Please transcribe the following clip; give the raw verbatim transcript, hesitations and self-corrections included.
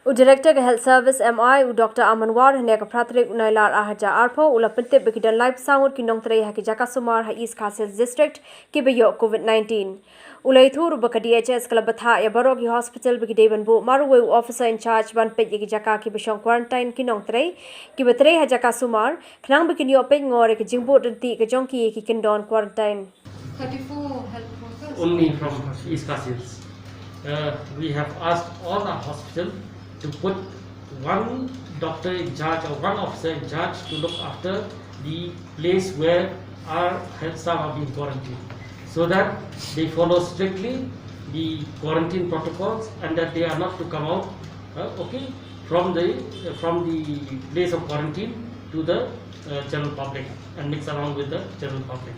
U Director ka Health Service M I, u Doctor Aman War, hynne ka phra tarik u Nailar ar hajar arphew, u la pyntip ba ki don laiphew saw ngut ki nongtrei ha ki jaka sumar ha East Khasi Hills District kiba ïoh COVID nineteen. U la ïathuh ruh ba ka D H S ka la bthah ïa baroh ki hospital ba ki dei ban buh marwei u officer in charge ban peit ïa ki jaka kiba shong quarantine ki nongtrei kiba trei ha jaka sumar, khnang ba kin ïoh peit ngor ïa ka jingbud ryntih ka jong ki ïa ki kyndon quarantine. Thirty-four health workers. Only from East Khasi Hills. Uh, we have asked all our hospital to put one doctor in charge or one officer in charge to look after the place where our health staff are being quarantined, so that they follow strictly the quarantine protocols and that they are not to come out, uh, okay, from the, from the place of quarantine to the, uh, general public and mix around with the general public.